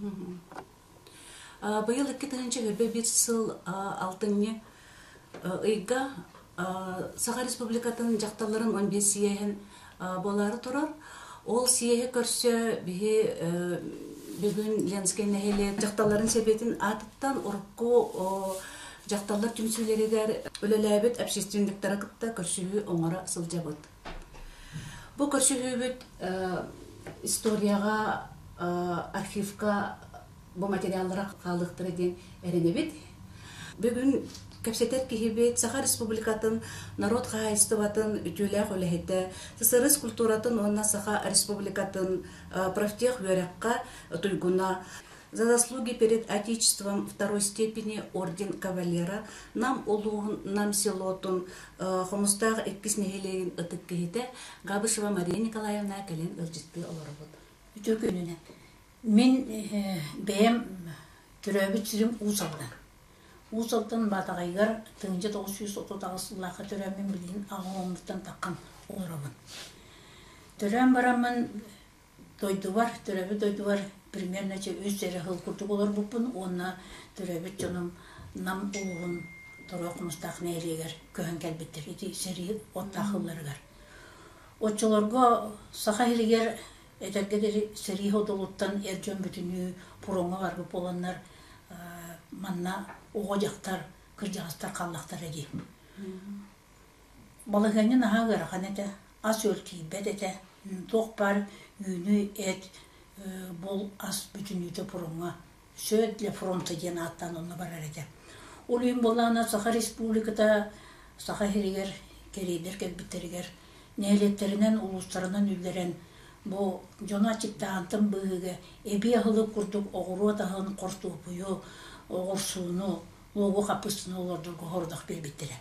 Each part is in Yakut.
Быйыл 2021 сыл алтынньы ыйга Саха Республикатын дьахталларын 15 съеһин буолаары турар. Ол съеһи көрсө биһи бүгүн Ленскэй нэһилиэк дьахталларын сэбиэтин аатыттан урукку дьахталлар түмсүүлэригэр үлэлээбит общественниктары кытта көрсүһүү оҥоро сылдьабыт. Бу көрсүһүүбүт историяҕа архивка бу материаллара хаалыахтара диэн эрэнэбит. Бүгүн кэпсэтэр киһибит Саха Республикатын норуот хаһаайыстыбатын үтүөлээх үлэһитэ, СССР культуратын уонна Саха Республикатын профтех үөрэххэ туйгуна За заслуги перед Отечеством второй степени орден кавалера Нам улууһун Нам селотун Хомустаах иккис нэһилиэгин ытык киһитэ Габышева Мария Николаевна кэлин ыалдьыттыы олоробут. Үтүө күнүнэн. Мин бэйэм төрөөбүт сирим Уус Алдан. Уус Алдан Баатаҕайыгар 1938 сыллаахха төрөөммүн билигин аҕа уоммуттан таххан олоробун. Төрөөн бараммын дойдубар, төрөөбүт дойдубар примерно үс эрэ сыл курдук олорбуппун уонна төрөөбүт дьонум Нам улууһун Торуо Хомустаах нэһилиэгэр көһөн кэлбиттэр ити сэрии уоттаах сылларыгар. Оччолорго Саха сиригэр Этэргэ диэри сэрии содулуттан эр дьон бүтүннүү пуроҥҥа барбыт буоланнар манна оҕо-дьахтар, кырдьаҕастар хааллахтара дии. Балаһыанньа наһаа ыарахан этэ, ас-үөл тиийбэт этэ, туох баар үүнүү, эт, бул ас бүтүннүүтэ пуроҥҥа «Все для фронта» диэн ааттаан онно барар этэ. Ол иһин буоллаҕына Саха Республиката Саха сиригэр кэриэйдэр кэлбиттэригэр нэһилиэктэринэн, улуустарынан үллэрэн бу дьону аччыктаһантан быыһыга эбии аһылык курдук оҕуруот аһын, хортуоппуйу, оҕурсууну, луогу хаппыстыны олордорго сорудах биэрбиттэрэ.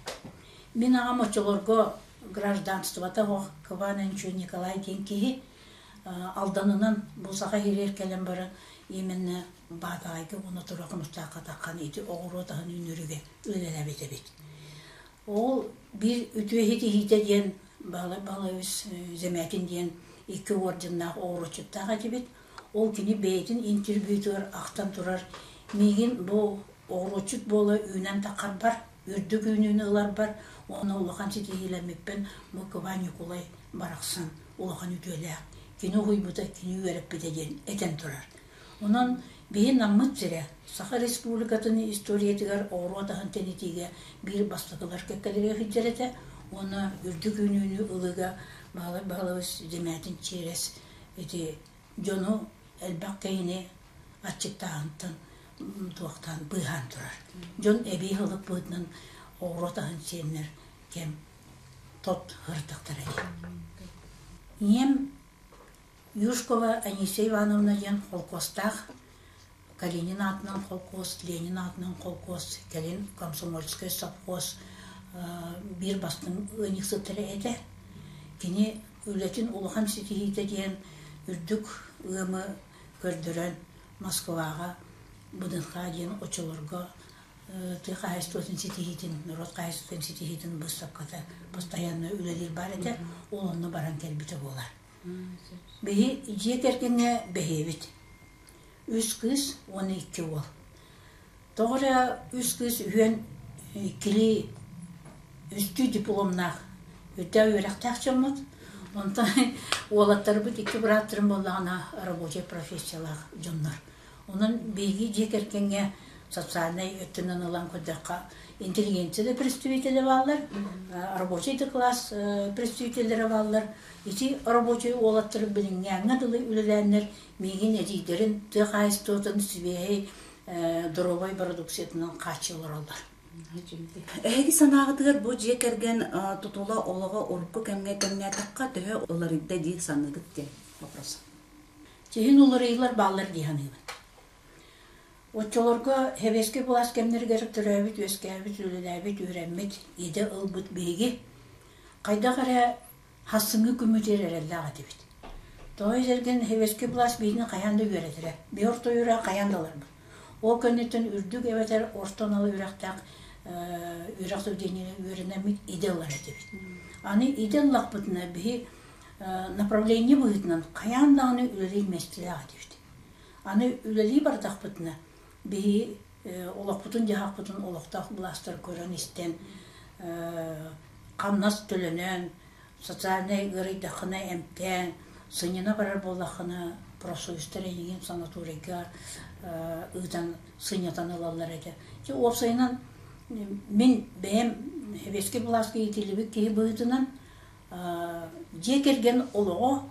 Мин аҕам оччолорго гражданствота суох Кван Николай диэн киһи Алданынан бу Саха сиригэр кэлэн баран именно Баатаҕайга уонна Тура Хомустаахха таххан ити оҕуруот аһын үүннэрүүгэ үлэлээбит эбит. Ол биир үтүө ситиһиитэ диэн Баһылай Баһылайабыс Замятин диэн икки орденнаах оҕуруотчуттаах этибит. Ол кини бэйэтин интервьютугар ахтан турар миигин бу оҕуруотчут буола үүнэн таххарбар, үрдүк үүнүүнү ыларбар уонна улахан ситиһиилэммиппин бу Кыбаа Ньукулай барахсан улахан үтүөлээх, кини уһуйбута, кини үөрэппитэ диэн этэн турар. Онон биһи Наммыт сирэ Саха Республикатын историятыгар оҕуруот аһын тэнитиигэ биир бастакылар кэккэлэригэр сылдьар этэ уонна үрдүк үүнүүнү ылыыга Баһылай Баһылайабыс Дьэмээтин Чиэрэс ити дьону элбэх киһини аччыктааһынтан туохтаан быыһаан турар. Дьон эбии аһылык быһыытынан оҕуруот аһын сиэннэр кэм тот ырытыктара дии. Ийэм Юшкова Анисия Ивановна диэн холкуостаах Калинин аатынан холкуос, Ленин аатынан холкуос, кэлин Комсомольскай совхоз биир бастыҥ ыанньыксыттара этэ. Кини үлэтин улахан ситиһиитэ диэн үрдүк ыамы көрдөрөн Москваҕа БДНХ диэн оччолорго тыа хаһаайыстыбатын ситиһиитин, норуот хаһаайыстыбатын ситиһиитин быыстапката постоянно үлэлиир баар этэ, ол онно баран кэлбитэ буолар. Биһи дьиэ кэргэҥҥэ бэһиэбит. Үс кыыс уонна икки уол. Тоҕо эрэ үс кыыс үһүөн иккилии үстүү дипломнаах, үрдээх үөрэхтээх дьоммут. Онтон уолаттарбыт икки бырааттарым буоллаҕына рабочай профессиялаах дьоннор. Онон биһиги дьиэ кэргэҥҥэ социальнай өттүнэн ылан көрдөххө, интеллигенция да представителэ бааллар, рабочай да класс представителлэрэ бааллар. Ити рабочай уолаттар билиҥҥээҥҥэ дылы үлэлээннэр миигин эдьиийдэрин тыа хаһаайыстыбатын сибиэһэй доруобай бородууксуйатынан хааччыйа олороллор. Эһиги санааҕытыгар бу дьиэ кэргэн тутула олоҕо урукку кэмҥэ тэҥнээтэххэ төһө уларыйда дии саныыгыт диэн вопрос. Сиһин уларыйыылар бааллар дии саныыбын. Оччолорго сэбиэскэй былаас кэмнэригэр төрөөбүт-үөскээбит, үлэлээбит, үөрэммит, идэ ылбыт биһиги хайдах эрэ хассыҥҥы күммүтүгэр эрэллээх этибит. Тоҕо диэтэргин сэбиэскэй былаас биһигини хайаан да үөрэтэрэ, биһи орто үөрэҕи хайаан да ыларбыт. Ол кэнниттэн үрдүк эбэтэр орто анал үөрэхтээх үөрэх заведениеҕа үөрэнэммит идэ ылар этибит. Аны идэ ыллахпытына биһи направление быһыытынан хайаан даҕаны үлэлиир миэстэлээх этибит. Аны үлэлии бардахпытына, биһи олохпутун-дьаһахпытын олохтоох былаастар көрөн-истэн, хамнас төлөнөн, социальнай ыарыйдаххына эмтээн, сынньана барар буоллаххына, профсоюзтар эйигин санаторийга ыытан сынньатан ылаллар этэ. Дьэ, уопсайынан, мин бэйэм сэбиэскэй былааска иитиллибит киһи быһыытынан, дьиэ кэргэн олоҕо,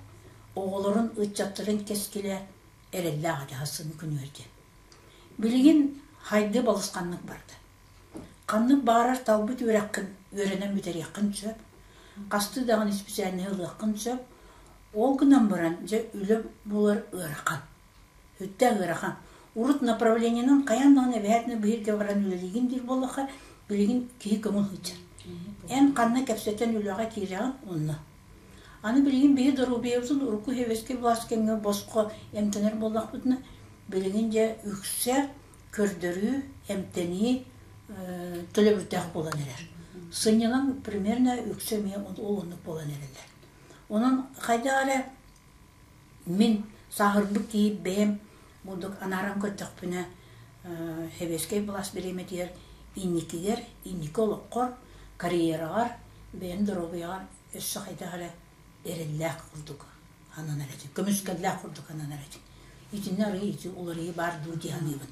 оҕолорун, ыччаттарын кэскилэ эрэллээх этэ сарсыҥҥы күнүгэр диэн. Билигин хайды балысханнык барда. Ханнык баҕарар талбыт үөрэххин үөрэнэн бүтэриэххин сөп, хастыы даҕаны специальноһы ылыаххын сөп. Ол гынан баран, дьэ, үлэ булар ыарахан. Сүрдээх ыарахан. Урут направлениенан хайаан даҕаны эбэһээтинэ биһиргэ баран үлэлиигин диир буоллахха, билигин киһи көҥүл сылдьар. Эн ханна кэпсэтэн үлэҕэ киирэҕин, онно. Аны билигин биһи доруобуйабытын урукку сэбиэскэй былаас кэмҥэ босхо эмтэнэр буоллахпытына, билигин дьэ үксэ көрдөрүү, эмтэнии төлөбүрдээх буолан эрэр. Сынньалаҥ примерно үксэ эмиэ ол оннук буолан эрэллэр. Онон хайдах эрэ мин сааһырбыт киһи бэйэм курдук анааран көрдөхпүнэ, сэбиэскэй былаас бириэмэтигэр инникигэр, инники олоххор, карьераҕар, бэйэҥ доруобуйаҕар өссө хайдах эрэ эрэллээх курдук ананар этим, көмүскэллээх курдук ананар этим. Итиннэ арыый ити уларыйыы баар дуу дии саныыбын.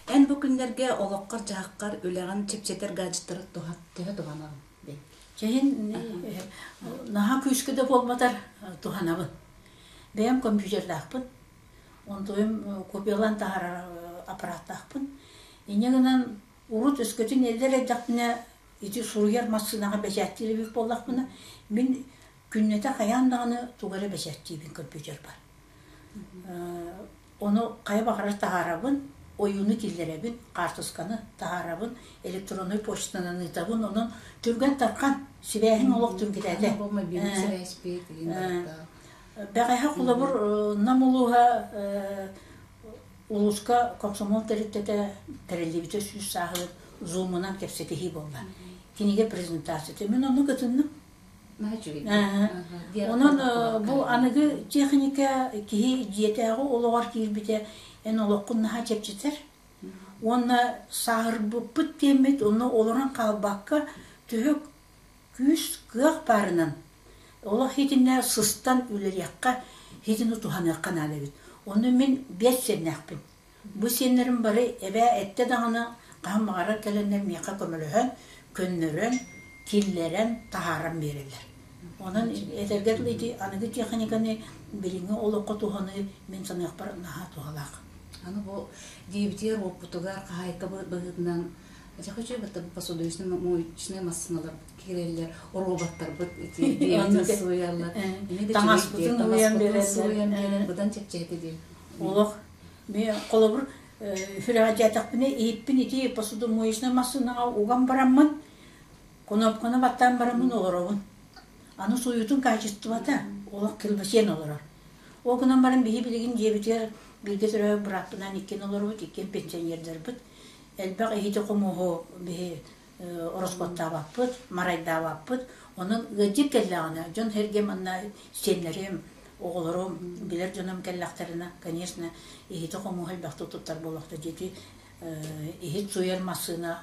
Эн бу күннэргэ олоххор-дьаһаххар үлэҕин чэпчэтэр гаджеттары төһө туһанаҕын? Чэһин наһаа күүскэ да буолбатар туһанабын. Бэйэм компьютердаахпын, онтуйум копиялаан таһаарар аппараттаахпын. Инньэ гынан урут өскөтүн эдэр эрдэхпинэ ити суруйар массыынаҕа бэчээттиир эбит буоллахпына, мин күннэтэ хайаан даҕаны тугу эрэ бэчээттиибин компьютербар. Ону хайа баҕарар таһаарабын, ойууну киллэрэбин, хаартысканы таһаарабын, электроннай почтанан ыытабын, онон түргэн-тархан сибээһиҥ олох түргэтээтэ. Бэҕэһээ холобур Нам улууһа улууска комсомол тэрилтэтэ тэриллибитэ 100 сааһыгар зумунан кэпсэтиһии буолла. Кинигэ презентацията. Мин онно кытынным. Онон бу аныгы техника киһи дьиэтээҕи олоҕор киирбитэ эн олоххун наһаа чэпчэтэр. Уонна сааһырбыппыт диэммит онно олорон хаалбакка төһө күүс, кыах баарынан олох итиннэ сыстан үлэлиэххэ, итини туһаныахха наада эбит. Ону мин биэс сиэннээхпин. Бу сиэннэрим бары эбээ эттэ даҕаны хаһан баҕарар кэлэннэр миэхэ көмөлөһөн, көннөрөн, киллэрэн, таһааран биэрэллэр. Онон этэргэ дылы ити аныгы техниканы билиҥҥи олоххо туһаныы мин саныахпар наһаа туһалаах. Аны бу диэбитигэр уоппутугар хаһаайка быһыытынан дьэ хочу посудоечный моечный массыыналарбыт киирэллэр, роботтарбыт ити диэбитин суруйаллар. Таҥаспытын суруйан биэрэн быдан чэпчээтэ дии. Олох Мен холобур сүрэҕэлдьээтэхпинэ иһиппин ити посудомоечнай массыынаҕа уган бараммын, кнопканы баттаан бараммын олоробун. Аны суйуутун качествота олох килбэсиэн олорор. Ол гынан баран биһи билигин дьиэбитигэр бииргэ төрөөбүт бырааппынаан иккиэн олоробут, иккиэн пенсионердарбыт. Элбэх иһити-хомуоһу биһи ороскуоттаабаппыт, марайдаабаппыт. Онон ыалдьыт кэллэҕинэ, дьон-сэргэ манна сиэннэрим, оҕолорум, билэр дьонум кэллэхтэринэ, конечно, иһити-хомуоһу элбэхтик туттар буолуохта диэки иһит сууйар массыына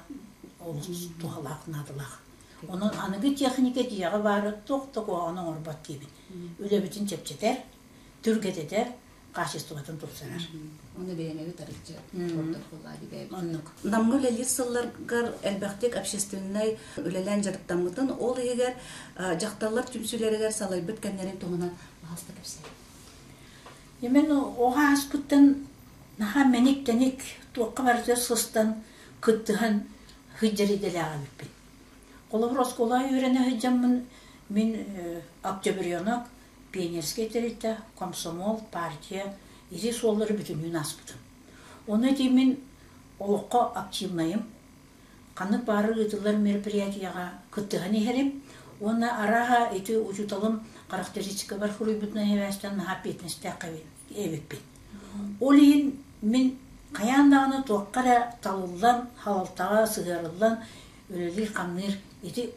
олус туһалаах, наадалаах. Онон аныгы техника дьиэҕэ баара туох да куһаҕаны оҥорбот диибин. Үлэбитин чэпчэтэр, түргэтэтэр, хаачыстыбатын тупсарар. Оны бэйэмэбит арыччы ордор буоллаа дибээбит. Оннук. Намҥа үлэлиир сылларгар элбэхтик общественнай үлэлээн дьарыктаммытын, ол иһигэр дьахталлар түмсүүлэригэр салайбыт кэмнэрин туһунан баһаалыста кэпсээ. Мен оҕо ааспыттан наһаа мэник-тэник, туохха барыта сыстан, кыттыһан сылдьар идэлээх эбиппин. Холобур, оскуолаҕа үөрэнэ сылдьаммын мин октябренок, пионерскай тэрилтэ, комсомол, партия ити суоллары бүтүннүүн ааспытым. Ону ити мин олоххо активнайым, ханнык баары ыытыллар мероприятиеҕа кыттыһан иһэрим уонна арааһа ити учууталым характеристикабар суруйбутунан сибээстээн наһаа эппиэтинэстээх эбиппин. Ол иһин мин хайаан даҕаны туохха эрэ талыллан, халалтаҕа сыһыарыллан үлэлиир-хамныыр ити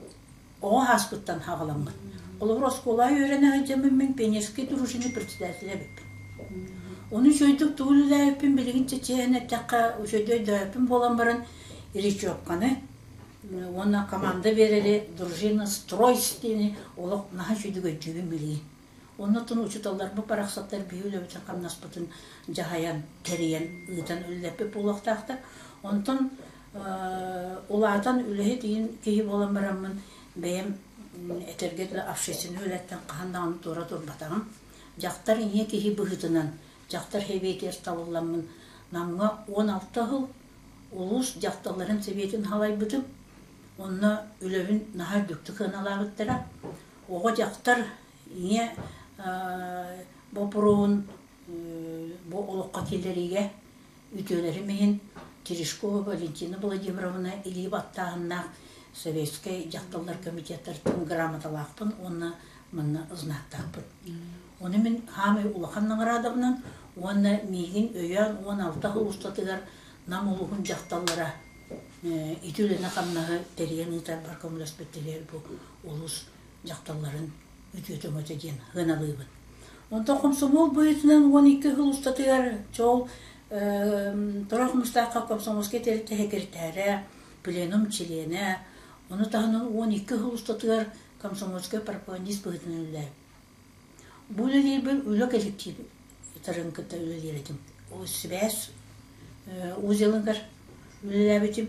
оҕо ааспыттан хаҕаламмыт. Холобур, оскуолаҕа үөрэнэ сылдьаммын мин пионерскай дружина председателэ эбиппин. Ону үчүгэйдик тугу үлэлээбиппин билигин чэчиэһэн эттэххэ, үчүгэйдик өйдөөбүппүн буолан баран, речевканы уонна команда биэрэри дружина строй диэни олох наһаа үчүгэйдик өйдүүбүн билигин. Оннуттан учууталларбыт барахсаттар биһи үлэбитин-хамнаспытын дьаһайан, тэрийэн, ыытан үлэлэппит буолуохтаахтар. Онтон улаатан үлэһит иһин киһи буолан бараммын бэйэм этэргэ дылы общественнай үлэттэн хаһан даҕаны туора турбатаҕым. Дьахтар ийэ киһи быһыытынан дьахтар сэбиэтигэр талылламмын Намҥа 16 сыл улуус дьахталларын сэбиэтин салайбытым. Онно үлэбин наһаа үрдүктүк сыаналаабыттара. Оҕо-дьахтар ийэ боппуруоһун бу олоххо киллэриигэ үтүөлэрим иһин Терешкова Валентина Владимировна илии баттааһыннаах Советскай дьахталлар комитеттарыттан грамоталаахпын уонна манна знактаахпын. Ону мин хаамай улахан наҕараадабынан уонна миигин өйөөн 16 сыл устатыгар Нам улууһун дьахталлара ити үлэни-хамнаһы тэрийэн ыытарбар көмөлөспүттэригэр бу улуус дьахталларын үтүө-өҥөтө диэн сыаналыыбын. Онтон хомсомуол быһыытынан 12 сыл устатыгар чол Тура Хомустаахха комсомольскай тэрилтэ сэкиритээрэ, пленум чилиэнэ, ону таһынан 12 сыл устатыгар комсомольскай пропагандист быһыытынан үлэлээбит. Бу үлэлиирбэр үлэ коллективтарын кытта үлэлиир этим. Сибээс узелыгар үлэлээбитим.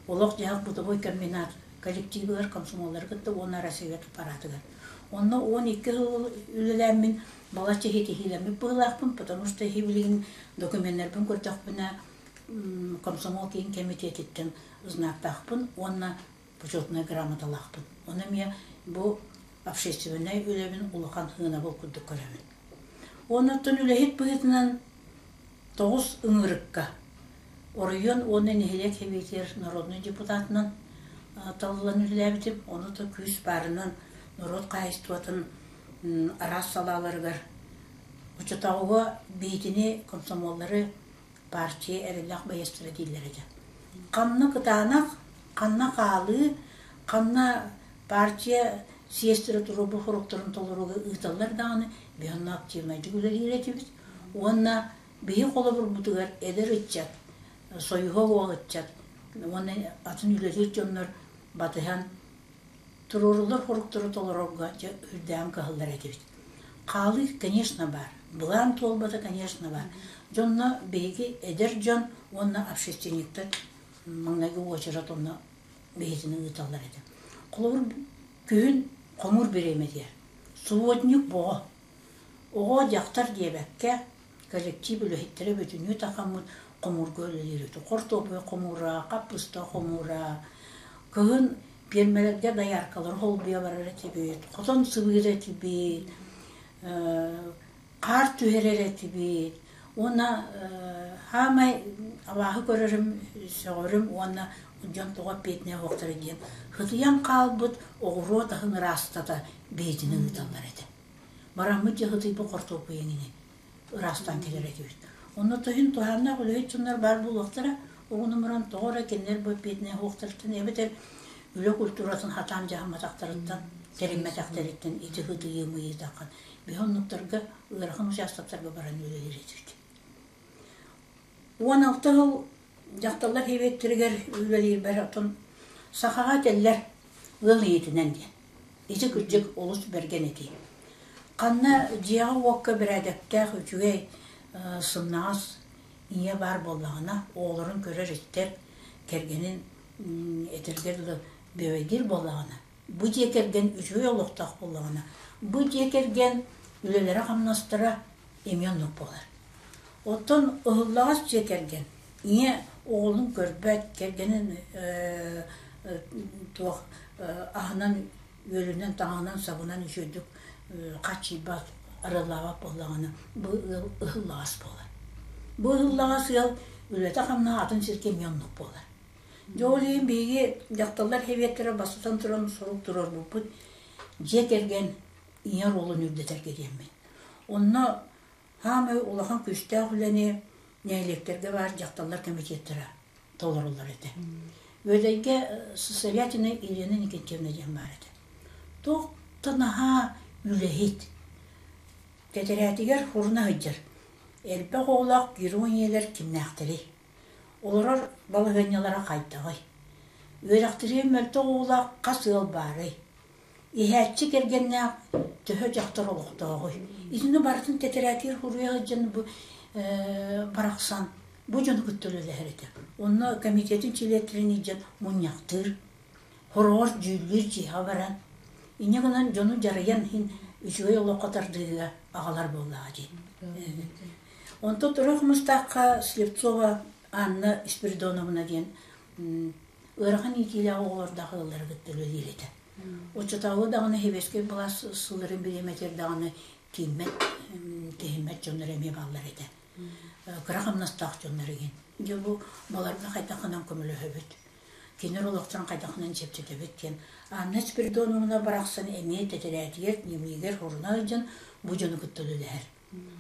Олох-дьаһах бытовой комбинат коллективыгар комсомоллары кытта уонна Россия аппаратыгар. Онно 12 сыл үлэлээммин балачча ситиһиилэммит быһыылаахпын, потому что билигин докуменнарбын көрдөхпүнэ комсомол киин кэмитиэтиттэн знактаахпын уонна почетнай грамоталаахпын. Ону эмиэ бу общественнай үлэбин улахан сыанабыл курдук көрөбүн. Оннуттан үлэһит быһыытынан тоҕус ыҥырыкка оройуон уонна нэһилиэк сэбиэтигэр народнай депутатынан талыллан үлэлээбитим. Ону да күүс баарынан норуот хаһаайыстыбатын араас салааларыгар оччотооҕуга биһитини комсомоллары партия эрэллээх байыастара дииллэр этэ. Ханна кытаанах, ханна хаалыы, ханна партия съезтэрэ туруорбут соруктарын толорууга ыыталлар даҕаны, биһи онно активнайдык үлэлиир этибит. Уонна биһи холобурбутугар эдэр ыччат, союһа уол ыччат уонна атын үлэлиир дьоннор батыһан туруоруллар соруктары толорорго дьэ үрдээн кыһаллар этибит. Хаалыы, конечно, баар. Былаан туолбата, конечно, баар. Дьонно биһиги эдэр дьон уонна общественниктар маҥнайгы уочарат онно биһитини ыыталлар этэ. Холобур, күһүн хомуур бириэмэтигэр субботник боҕо. Оҕо, дьахтар диэбэккэ, коллектив үлэһиттэрэ бүтүннүү тахаммыт хомуурга үлэлиир этэ. Хортуоппуй хомуура, хаппыста хомуура. Кыһын пиэрмэлэргэ дояркалары холбуйа барар этибит, хотон сыбыыр этибит, хаар түһэрэр этибит. Уонна хаамай абааһы көрөрүм, сөҕөрүм уонна дьон тоҕо эппиэтинэһэ суохтара диэн сытыйан хаалбыт оҕуруот аһын ыраастата бэйэтинэн ыыталлар этэ. Бараммыт дьэ сытыйбыт хортуоппуй эҥини ыраастаан кэлэр этибит. Онно тоһун туһааннаах үлэһит дьоннор баар буолуохтара, оҕону баран тоҕо эрэ кинилэр бу эппиэтинэһэ суохтарыттан эбэтэр үлэ культуратын хатаан дьаһамматахтарыттан, тэриммэтэхтэриттэн ити ытыйыы-мыйыы таххан биһи оннуктарга ыарахан участоктарга баран үлэлиир этибит. 16 сыл дьахталлар сэбиэттэригэр үлэлиирбэр оттон сахаҕа этэллэр ыал ийэтинэн диэн. Ити кырдьык олус бэргэн этии. Ханна дьиэҕэ-уокка бэрээдэктээх үчүгэй сымнаҕас ийэ баар буоллаҕына, оҕолорун көрөр-истэр, кэргэнин этэргэ дылы бүөбэйдиир буоллаҕына, бу дьиэ кэргэн үчүгэй олохтоох буоллаҕына, бу дьиэ кэргэн үлэлэрэ-хамнастара эмиэ оннук буолар. Оттон ыһыллаҕас дьиэ кэргэн ийэ оҕолун көрбөт, кэргэнин туох аһынан, үөлүнэн, таҥаһынан, сабынан үчүгэйдик хааччыйбат, арыаллаабат буоллаҕына, бу ыал ыһыллаҕас буолар. Бу ыһыллаҕас ыал үлэтэ-хамнаһа атын сиргэ эмиэ оннук буолар. Дьэ ол иһин биһиги дьахталлар сэбиэттэрэ бастатан туран сорук туруорбуппут дьиэ кэргэн ийэ оруолун үрдэтэргэ диэммит. Онно Саамай улахан күүстээх үлэни нэһилиэктэргэ баар дьахталлар комитеттара толороллор этэ. Үөдэйгэ Сысолятина Елена Никитьевна диэн баар этэ. Туох да наһаа үлэһит. Тэтэрээтигэр хуруна сылдьар. Элбэх оҕолоох герой ийэлэр кимнээхтэрий? Олорор балаһыанньалара хайдаҕый? Үөрэхтэригэр мөлтөх оҕолоох хас ыал баарый? Иһээччи кэргэннээх төһө дьахтар олохтооҕуй? Итини барытын тэтэрээтигэр суруйа сылдьан бу барахсан бу дьону кытта үлэлэһэр этэ. Онно комитетын чилиэттэрин илдьэн мунньахтыыр, хороҕор дьүүллүүр дьиэҕэ баран, инньэ гынан дьону дьарыйан иһин үчүгэй олоххо тардыыга аҕалар буоллаҕа дии. Онтон Тура Хомустаахха Слепцова Анна Спиридоновна диэн ыарахан иитиилээх оҕолордоох ыаллары кытта үлэлиир этэ. Оччотооҕу даҕаны сэбиэскэй былаас сылларын бириэмэтигэр даҕаны тииммэт, тиһиммэт дьоннор эмиэ бааллар этэ. Кыра хамнастаах дьоннор игин. Дьэ бу баларга хайдахынан көмөлөһөбүт, кинилэр олохторун хайдахынан чэпчэтэбит диэн Анна Спиридоновна барахсан эмиэ тэтэрээтигэр, дневнигэр суруна сылдьан бу дьону кытта үлэлэһэр.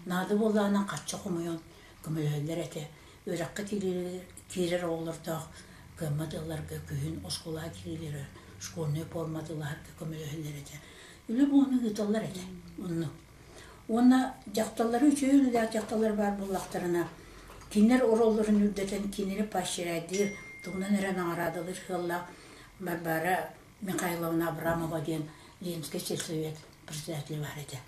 Наада буоллаҕына харчы хомуйан көмөлөһөллөр этэ. Үөрэххэ киирэр оҕолордоох кыаммат ыалларга күһүн оскуолаҕа киирэллэрэ школьнай форма атыылаһарга көмөлөһөллөр этэ. Үлэ буоланы ыыталлар этэ оннук. Уонна дьахталлары үчүгэй үлэлээх дьахталлар баар буоллахтарына, кинилэр оруолларын үрдэтэн кинини поощряйдыыр, тугунан эрэ наҕараадалыыр сыаллаах Варвара Михайловна Абрамова диэн Ленскэй сельсовет председателэ баар этэ.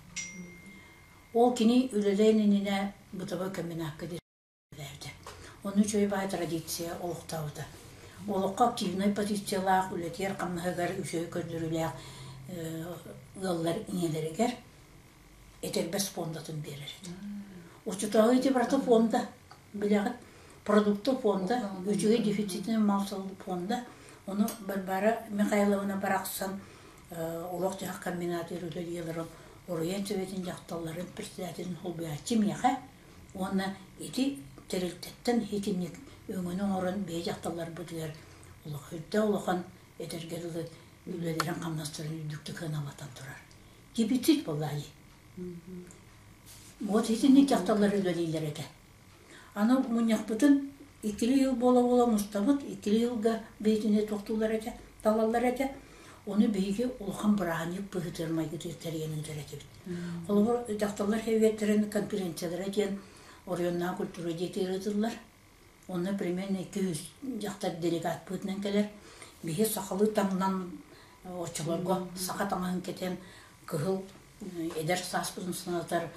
Ол кини үлэлээн иннинэ бытовой комбинакка үлэлээбитэ. Ону үчүгэй баай традиция олохтообута. Олоххо активнай позициялаах, үлэтигэр-хамнаһыгар үчүгэй көрдөрүүлээх ыаллар ийэлэригэр этэрбэс фондатын биэрэр этэ. Оччотооҕу ити барыта фонда, билэҕит, продукты фонда, үчүгэй дефицитный мал-сал фонда. Ону Варвара Михайловна барахсан олох-дьаһах комбинатыгар үлэлии олорон оройуон Советын дьахталларын председателин солбуйааччы миэхэ уонна ити тэрилтэттэн итинник өҥөнү оҥорон бэйэ дьахталларбытыгар үрдэ улахан этэргэ дылы үлэлэрин-хамнастарын үрдүктүк сыаналатан турар. Дефицит буолла дии. Вот итинник дьахталлар үлэлииллэр этэ. Аны мунньахпытын иккилии ыл буола-буола мустабыт, иккилии ылга бэйэтини тохтууллар этэ, талаллар этэ. Ону биһиги улахан бырааһынньык быһыытыгар майгытыгар тэрийэн ыытар этибит. Холобур, дьахталлар сэбиэттэрин конференциялара диэн оройуоннааҕы культура дьиэтигэр ыытыллар. Онно примерно 200 дьахтар делегат быһыытынан кэлэр. Биһи сахалыы таҥнан оччолорго саха таҥаһын кэтэн кыһыл эдэр сааспытын санатар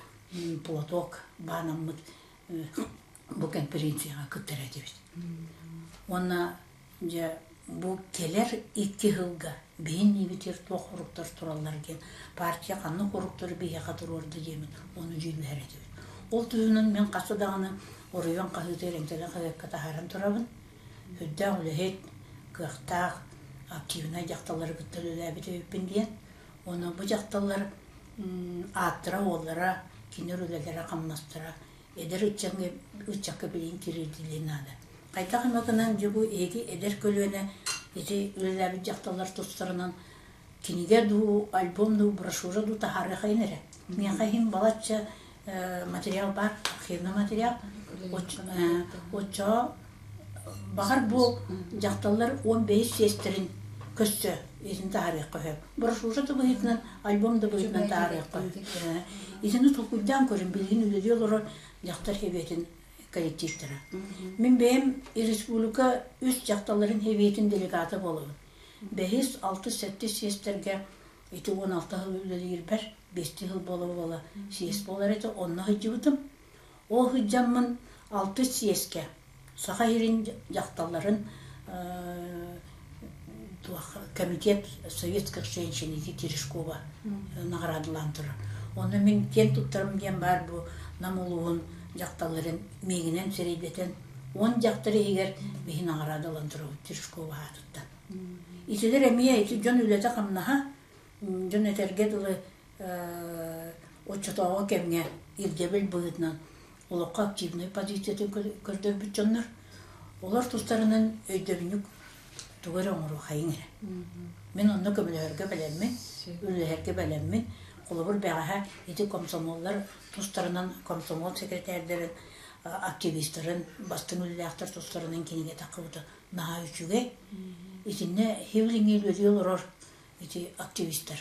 платок баанаммыт бу конференцияҕа кыттар этибит. Уонна дьэ бу кэлэр икки сылга биһин ниибитигэр туох хоруктар тураллар диэн партия ханнык хоруктары биһиэхэ туруорда диэммит ону дьүүллэһэр этибит. Ол туһунан мин хаста даҕаны оройуон хаһыытыгар эҥтэлэ хаһыакка таһааран турабын. Үрдээх үлэһит, кыахтаах, активнай дьахталлары кытта үлэлээбит эбиппин диэн. Уонна бу дьахталлар ааттара, уоллара, кинилэр үлэлэрэ, хамнастара эдэр ыччакка, ыччакка билигин тириэрдиллиэн наада. Хайдах эмэ гынан дьэ бу эһиги эдэр көлүөнэ ити үлэлээбит дьахталлар тустарынан кинигэ дуу, альбом дуу, брошюра дуу таһаарыахайын эрэ. Миэхэ иһин балачча материал баар, архивный материал. Оччоҕо баҕар бу дьахталлар 15 сиэстэрин көссө итин таһаарыахха сөп. Брошюра да быһыытынан, альбом да быһыытынан таһаарыахха сөп. Итини толкуйдаан көрүн, билигин үлэлии олорор дьахтар сэбиэтин коллективтара. Мин бэйэм республика үс дьахталларын сэбиэтин делегата буолабын. Бэһис, алтыс, сэттис сиэстэргэ ити 16 сыл үлэлиирбэр, биэстии сыл буола-буола съезд буолар этэ, онно сылдьыбытым. Ол сылдьаммын алтыс съезкэ Саха сирин дьахталларын комитет советских женщин ити Терешкова наҕараадалаан турар. Онно мин киэн туттарым диэн баар бу Нам улууһун дьахталларын миигинэн сэрэйдэтэн 10 дьахтар иһигэр биһи наҕараадалан турабыт Терешкова аатыттан. Итилэр эмиэ ити дьон үлэтэ-хамнаһа, дьон этэргэ дылы оччотооҕу кэмҥэ ирдэбил быһыытынан олоххо активнай позициятын көрдөрбүт дьоннор. Олор тустарынан өйдөбүнньүк тугу эрэ оҥоруохайыҥ эрэ. Мин онно көмөлөһөргө бэлэммин, үлэлэһэргэ бэлэммин. Холобур, бэҕэһээ ити комсомоллар тустарынан комсомол секретардарын, активистарын, бастыҥ үлэлээхтэр тустарынан кинигэ таххыбыта наһаа үчүгэй. Итиннэ хивлиҥи үлэлии олорор ити активистар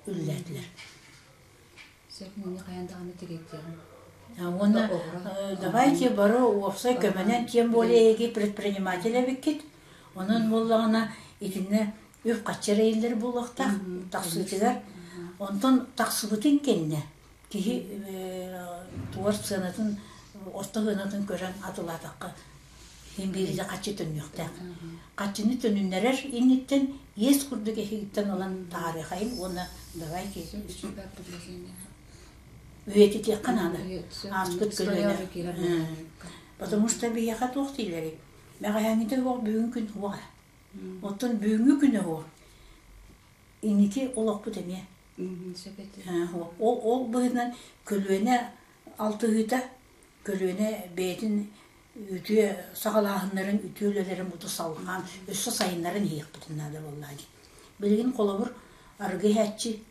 үлэлээтилэр. Сөп, муну хайаан даҕаны тириэрдиэҕим. Уонна давайте бары уопсай көмөнөн, тем более эһиги предприниматель эбиккит. Онон буоллаҕына итиннэ үп-харчы эрэйиллэр буолуохтаах тахсыытыгар. Онтон тахсыбытын кэннэ киһи туор сыанатын, орто сыанатын көрөн атылаатахха иһин биирдэ хаччы төннүөхтээх. Хаччыны төнүннэрэр инниттэн иэс курдук эһигиттэн ылан таһаарыахайын уонна давай үйэтитиэххэ наада ааспыт көлүөнэ. Потому что биһиэхэ туох дииллэрий? Бэҕэһээҥҥитэ суох бүгүн күн суоҕа. Оттон бүгүҥҥү күнэ суох. Инники олохпут эмиэ. Ол ол быһыытынан көлүөнэ алтыһыыта, көлүөнэ бэйэтин үтүө саҕалааһыннарын, үтүө үлэлэрин буту салҕаан, өссө сайыннаран иһиэхпитин наада буоллаҕа дии. Билигин холобур, арыгы иһээччи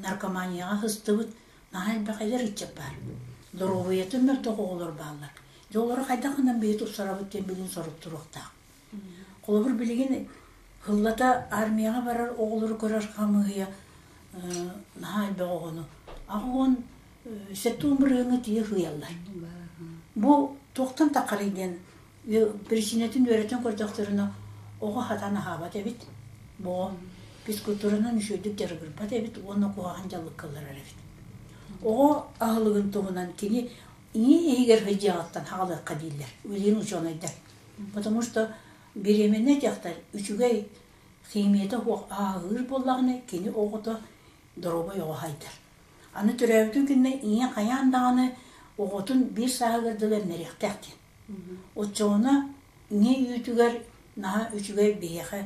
наркоманияҕа сыстыбыт наһаа элбэх эдэр ыччат баар. Доруобуйатын мөлтөх оҕолор бааллар. Дьэ олору хайдах гынан биһи тупсарабыт диэн билигин сорук туруохтаах. Холобур, билигин сыллата армияҕа барар оҕолору көрөр хамыыһыйа наһаа элбэх оҕону 80 бырыһыаҥҥа тиийэ сыыйаллар. Бу туохтан таххарый диэн причинэтин үөрэтэн көрдөхтөрүнэ оҕо сатаан аһаабат эбит, бу физкультуранан үчүгэйдик дьарыгырбат эбит уонна куһаҕан дьаллыкка ылларар эбит. Оҕо аһылыгын туһунан кини ийэ иһигэр сылдьыаҕыттан хаалыахха дииллэр билигин учуонайдар. Потому что беременнай дьахтар үчүгэй химията суох ааҕыыр буоллаҕына кини оҕото доруобай оҕо хайдар. Аны төрөөбүтүн кэннэ ийэ хайаан даҕаны оҕотун биир сааһыгар дылы эмнэриэхтээх диэн. Оччоҕуна ийэ үүтүгэр наһаа үчүгэй биһиэхэ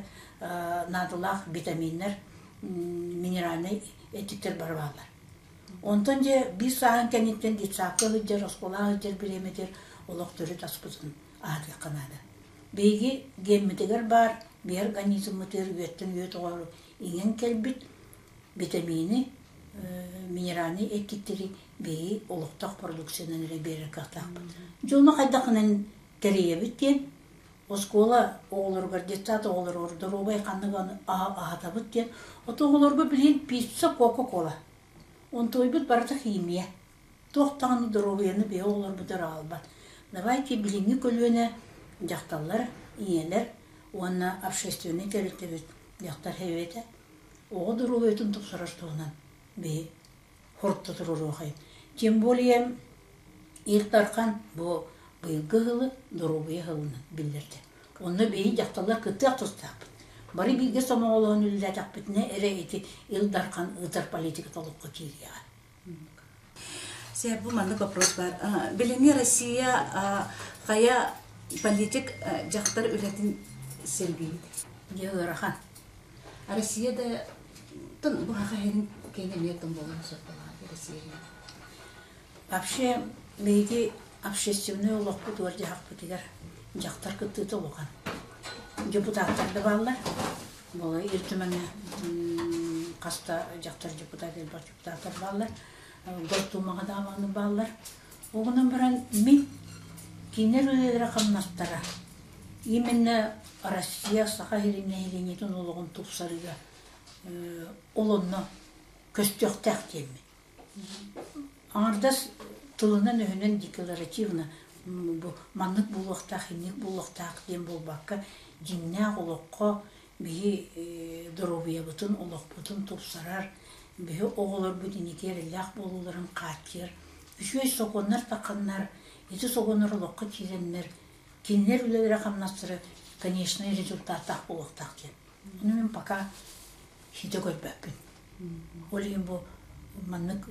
наадалаах витаминнар, минеральнай эттиктэр бары бааллар. Онтон дьэ биир сааһын кэнниттэн детсадка сылдьар, оскуолаҕа сылдьар бириэмэтигэр олох төрүт аспытын аһатыахха наада. Биһиги геммитигэр баар биһи организммытыгар үөттэн үөт оҕолору иҥэн кэлбит витамины, минеральнай эттиктэри биһиги олохтоох продукциянан эрэ биэрэр кыахтаахпыт. Дьону хайдахынан тэрийэбит диэн оскуола оҕолоругар, детсад оҕолоругар доруобай ханнык аһатабыт диэн, ото оҕолорго билигин пицца, кока-кола. Онтуойбут барыта химия. Туох даҕаны доруобуйаны биһи оҕолорбутугар аҕалбат. Давайте билиҥҥи көлүөнэ дьахталлар, ийэлэр уонна общественнай тэрилтэбит дьахтар сэбиэтэ оҕо доруобуйатын тупсарар туһунан биһи хорто туруоруохайын. Тем более Ил Дархан бу быйылгы сылы доруобуйа сылынан биллэрдэ. Онно биһи дьахталлар кыттыах тустаахпыт. Бары бииргэ сомоҕолоһон үлэлээтэхпитинэ эрэ ити Ил Дархан ыытар политиката олоххо киириэҕэ. Сэ, бу маннык вопрос бар. Билиҥҥи Россия хайа политик дьахтар үлэтин сэргиир? Дьэ ыарахан. Россия да тын бу хаха иһин киэн эмиэ тын буолан сөп Россия. Вообще биһиги общественнай олохпутугар дьаһахпытыгар дьахтар кыттыыта улахан. Депутаттар да бааллар. Буолай Ил Түмэҥҥэ хаста дьахтар депутат элбэх депутаттар бааллар. Госдумаҕа даҕаны бааллар. Ол гынан баран мин кинилэр үлэлэрэ хамнастара именно Россия Саха сирин нэһилиэнньэтин олоҕун тупсарыыга ол онно көстүөхтээх диэммин. Аҥардас тылынан-өһүнэн декларативно бу маннык буолуохтаах, инник буолуохтаах диэн буолбакка, дьиҥнээх олоххо биһи доруобуйабытын, олохпутун тупсарар, биһи оҕолорбут инники эрэллээх буолууларын хааччыйар үчүгэй сокуоннар тахханнар, ити сокуоннар олоххо киирэннэр, кинилэр үлэлэрэ-хамнастара конечный результаттаах буолуохтаах диэн. Ону мин пока ситэ көрбөппүн. Ол иһин бу маннык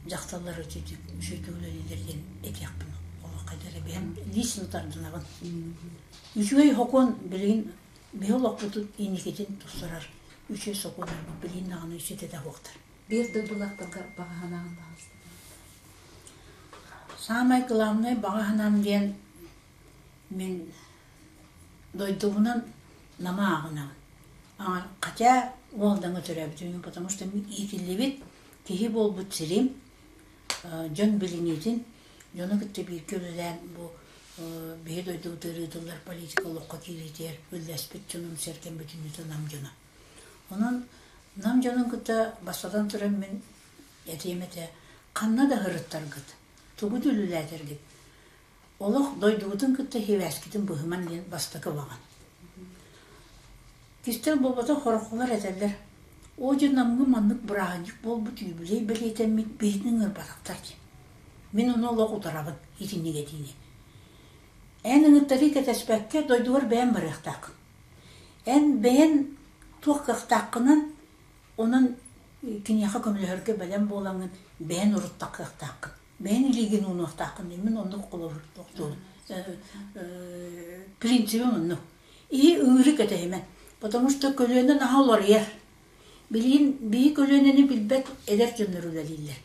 дьахталлар үчүгэй үлэлииллэр диэн этиэхпин олох хайдах эрэ бэйэм лично тардынабын. Үчүгэй сокуон билигин биһи олохпутун инникитин тупсарар үчүгэй сокуоннарбыт билигин даҕаны ситэтэ суохтар. Биир дойдулаахтарга баҕа санааҕын таҕыста. Саамай главнай баҕа санаам диэн мин дойдубунан Нама ааҕынабын. Хотя Уолдаҥа төрөөбүтүм, потому что мин иитиллибит киһи буолбут сирим, дьон билиниитин, дьону кытта бииргэ үлэлээн бу биһи дойдубутугар ыытыллар политика олоххо киириитигэр үллэспит дьонум сэргэм бүтүннүүтэ Нам дьоно. Онон Нам дьонун кытта бастатан туран мин этиэм этэ, ханна да сырыттаргыт, Тугу да үлэлээтэргит, олох дойдугутун кытта сибээскитин быһыман диэн бастакы баҕан. Кистэл буолбатах хорохолор этэллэр, оо дьэ Намҥа маннык бырааһынньык буолбут юбилей бэлиэтэммит биһигини ыҥырбатахтар диэн. Мин ону олох утарабын итинник этиини. Эн ыҥыттарыы кэтэспэккэ дойдугар бэйэм барыахтааххын. Эн бэйэн туох кыахтааххынан онон киниэхэ көмөлөһөргө бэлэм буолаҥҥын бэйэн уруттаххыахтааххын. Бэйэн илиигин уунуохтааххын диэн мин оннук холобур тохтуубун. Принцибим оннук. Иһи ыҥырыы кэтэһимэ. Потому что көлүөнэ наһаа уларыйар. Билигин биһи көлүөнэни билбэт эдэр дьоннор үлэлииллэр.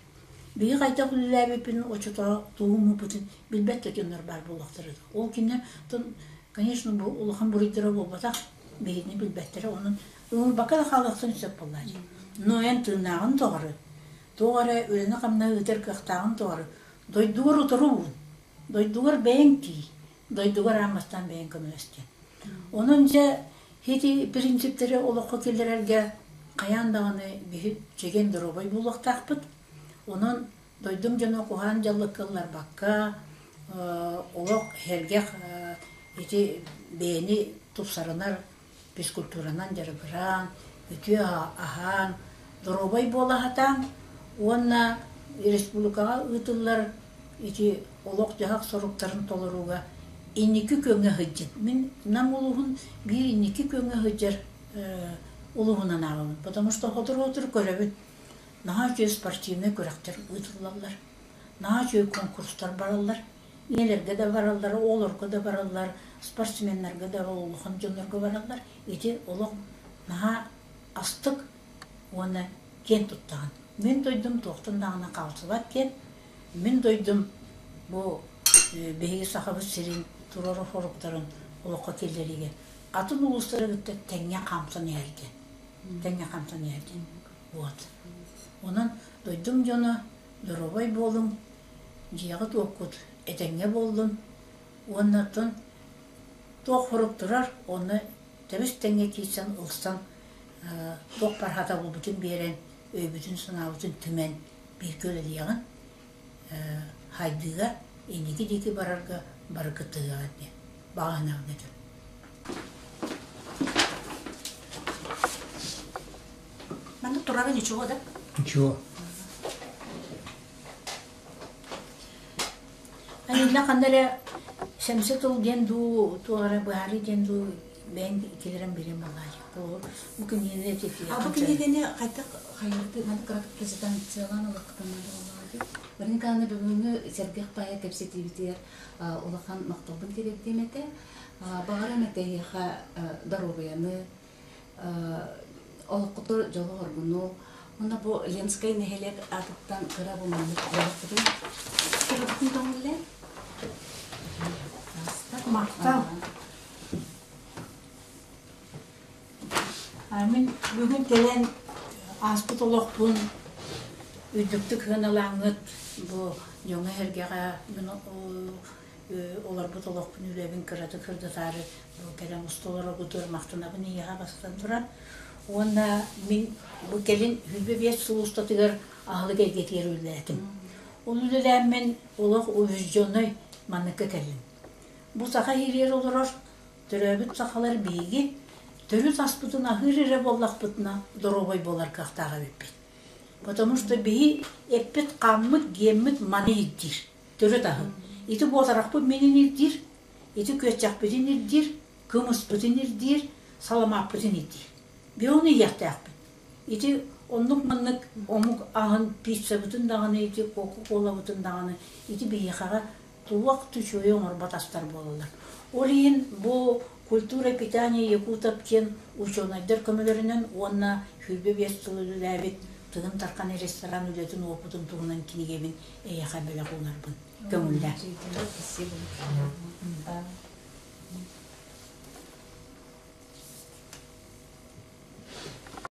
Биһи хайдах үлэлээбиппин оччотоо тугу мыппытын билбэт да дьоннор баар буолуохтара. Ол кинилэр конечно, бу улахан буруйдара буолбатах, биһигини билбэттэрэ. Онон ыҥырбакка да хаалыахтарын сөп буоллааччы. Но эн тыыннааҕын тухары, туох эрэ үлэни-хамнаһы ыытар кыахтааҕын тухары дойдугар утары уун, дойдугар бэйэҥ тиий, дойдугар аан бастаан бэйэҥ көмөлөс диэн. Онон дьэ ити принциптэри олоххо киллэрэргэ хайаан даҕаны биһи чэгиэн доруобай буолуохтаахпыт. Онон дойдум дьоно куһаан дьаллыкка ылларбакка, олох сэргэх ити бэйэни тупсарынар физкультуранан дьарыгыраан, үтүө аһаан, доруобай буола сатаан уонна республикаҕа ыытыллар ити олох-дьаһах соруктарын толорууга инники күөҥҥэ сылдьын. Мин Нам улууһун биир инники күөҥҥэ сылдьар улууһунан ааҕабын, потому что сотору-сотору көрөбүн. Наһаа үчүгэй спортивнай күрэхтэр ыытыллаллар, наһаа үчүгэй конкурстар бараллар. Ийэлэргэ да бараллар, оҕолорго да бараллар, спортсменнарга да, улахан дьоннорго бараллар. Ити олох наһаа астык уонна киэн туттаҕын. Мин дойдум туохтан даҕаны хаалсыбат диэн, мин дойдум бу биһиги Сахабыт сирин туруору соруктарын олоххо киллэриигэ атын улуустары кытта тэҥҥэ хаамсан иһэр диэн. Тэҥҥэ хаамсан иһэр диэн. Вот. Онон дойдум дьоно доруобай буолуҥ, дьиэҕит-уоккут этэҥҥэ буоллун уонна оттон туох хорук турар, онно тэбис-тэҥҥэ киирсэн ылсан туох бархатабылбытын биэрэн, өйбүтүн-санаабытын түмэн бииргэ үлэлиэҕин, хайдыыга, инники диэки барарга бары кыттыһыаҕын диэн баҕа санаабын этим. Манна турара ничего, да? Ничего. Анилла ханна эрэ сэмсэ тыл диэн дуу, туох эрэ быһаарыы диэн дуу бэйэҥ киллэрэн биэриэм буоллаа Бу кинигэни А бу кинигэни хайдах хайырды маны кыратык презентациялаан ылыктанар буоллаа Марина Николаевна бүгүҥҥү сэргэх паайа кэпсэтиибитигэр улахан махталбын тириэрдиэм этэ. Баҕарам этэ эһиэхэ доруобуйаны, олоххутугар дьолу-соргуну уонна бу Ленскэй нэһилиэк аатыттан кыра бу маннык буолуохпутун кырабытын көҥүллээн Махтал. Мин бүгүн кэлэн ааспыт олохпун үрдүктүк сыаналааҥҥыт бу дьоҥҥо-сэргэҕэ мин олорбут олохпун үлэбин кыратык сырдатаары кэлэн уста олороргутугар махтанабын эйиэхэ бастатан туран. Уонна мин бу кэлин 25 сыл устатыгар аһылык эйгэтигэр үлэлээтим. Ол үлэлээммин олох убежденный манныкка кэллим. Бу саха иһигэр олорор төрөөбүт сахалар биһиги төрүт аспытын аһыыр эрэ буоллахпытына доруобай буолар кыахтаах эбиппит. Потому что биһи эппит-хааммыт, гиэммит маны ирдиир. Төрүт аһы. Ити буотарахпыт минин ирдиир, ити күөччэхпитин ирдиир, кымыспытын ирдиир, саламааппытын ирдиир. Би ону иһиэхтээхпит. Ити оннук-маннык омук аһын пиццабытын даҕаны, ити кока-колабытын даҕаны ити биһиэхэҕэ туох да үчүгэйи оҥорбот астар буолаллар. Ол иһин бу культура питания якутов диэн учуонайдар көмөлөрүнэн уонна 25 сыл үлэлээбит Тыгын Тархан ресторан үлэтин уопутун туһунан кинигэбин эйиэхэ бэлэх уунарбын көҥүллээ. Спасибо.